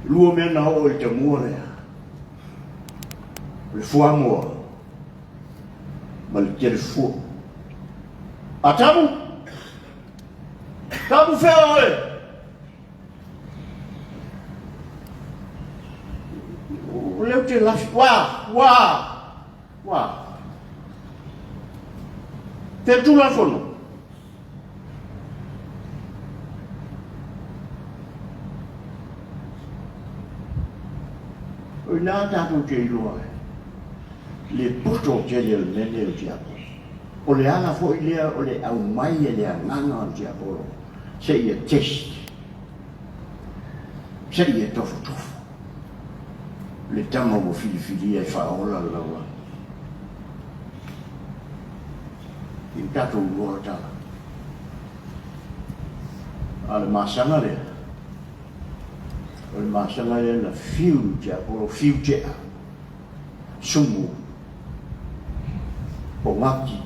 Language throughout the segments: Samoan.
Lua mea na oo i le tamua lea, o le fuamoa ma le telefua. Atamu! Tamu fea oe! O lea ou te lafi, ua, ua, ua. Te Tulafono. O ina tatou te iloa ai le poto tele o le mea lenei o le tiapolo. O le ala foi lea o le aumai e le agaga o le tiapolo seia test, seia tofotofo le tama ua filifilia e faaola le lalolagi. I o tatou iloa tala. A o le masaga lea, o le masaga lea na fiu le tiapolo, fiu tea, sumu, pogaki,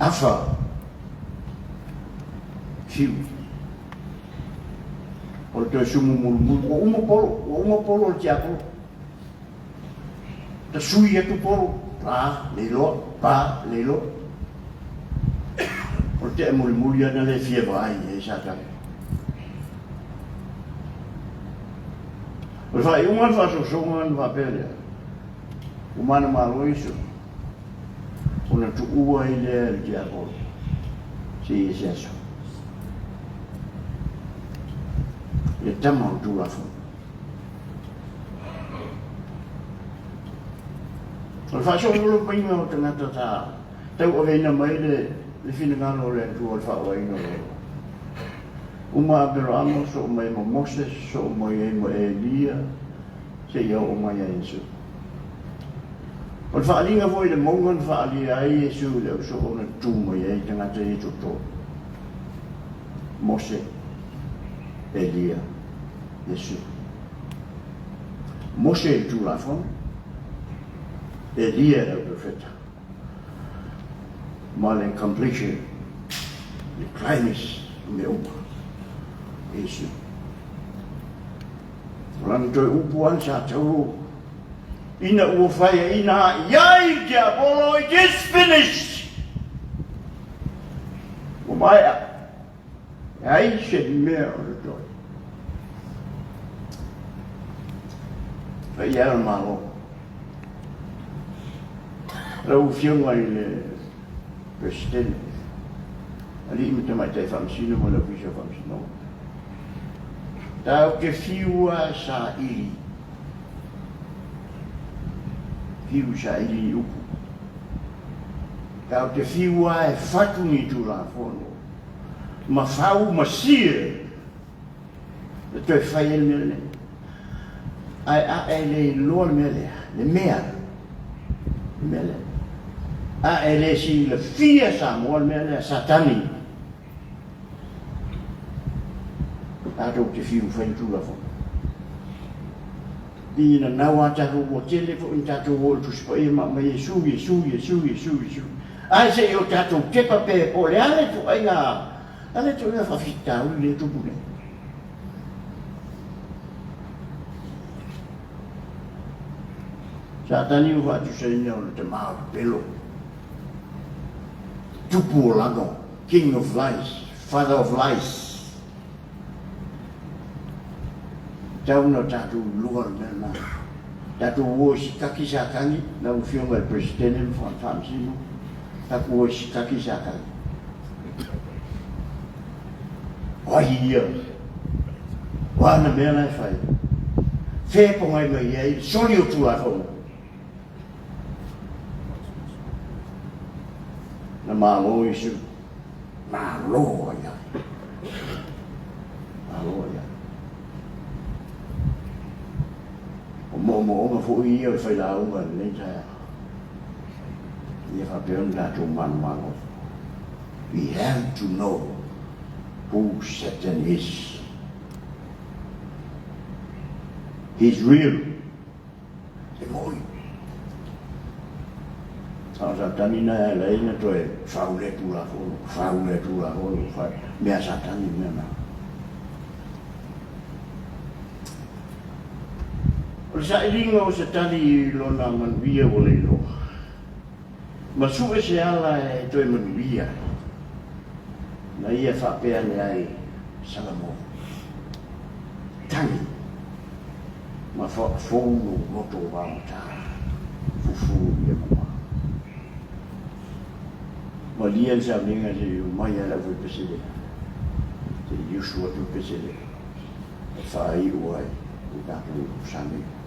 afa, fiu. O le toe sumu mulumulu, ua uma polo, ua uma polo o le tiapolo. Ta sui atu polo, pa, le iloa, pa, le iloa. O le tea mulimuli ana le fia vaai i ai Satani. O le faaiuga o le faasoasoga na faapea lea, ua manumalo Iesu, ona tuua ai lea e le tiapolo seia se aso. Le tama o le Tulafono. O le faasolopolopaina o tagata sa tauaveina mai le finagalo o le Atua o le faaoaina o le ola. Uma Aperahama soo mai ma Moses, soo mai ai ma Elia, seia oo mai ia Iesu. O le faaaliga foi i le mauga na faaalia ai Iesu i le ausoo na tu mai ai tagata ia toatolu, Mose, Elia, Iesu. Mose i le Tulafono, Elia i le Perofeta, ma le completion, le climax o mea uma, Iesu. O lana toe upu lava sa taulu, ina ua faiaina i ai le tiapolo, it is finished! Ua maea. Leai se mea o totoe. Paia e o le Malo. Lau Afioga i le Peresetene, Alii ma Tamaitai Faamasino ma le Ofisa o Faamasinoga. Tatou te fiu lava e saili, fiu saili ni upu. Tatou te fiu lava e fatu ni Tulafono. Ma fau ma sia e toe fai ai le mea lenei. Ae a e le iloa le mea lea, le mea, le mea lea. A e le silafia Samoa le mea lea, Satani. Tatou te fiu fai le Tulafono. Pei e nanau a tatou ua tele foi ni tatou o i le Tusi Paia ma aumai Iesu, Iesu, Iesu, Iesu, Iesu. Ae se i o tatou tepa pe po o le a le ituaiga, a le ituaiga faafitauli lea e tupu nei. Satani ua faatusaina o le tama o le pelo, tupu o lago, king of lies, father of lies. Tau na tatou iloa le mea lena. Tatou o i sikaki Satani, lau Afioga i le Peresetene ma Faamasino, tatou o i sikaki Satani. O ai ia? O ana mea la e fai? Fea e pogai mai ai le soli o Tulafono? Na malo Iesu. Malo ai ai. Malo ai ai. O moomooga foi ia o le failauga i lenei taeao. Ia faapea ona tatou manumalo. We have to know who Satan is. He's real. E moni. A o Satani na e ala ai na toe fau lea Tulafono, fau lea Tulafono, fau. Mea Satani mea na. O le sailiga o se tali i lona manuia ua le iloa, ma sue se ala e toe manuia ai, na ia faapea ane ai Salamo, Tagi ma faafou lou loto augata, fufulu ia mama. Malie le sauniga se i omai lava le aufaipese lea, se i usu atu le pese lea e faaiu ai le tatou sauniga.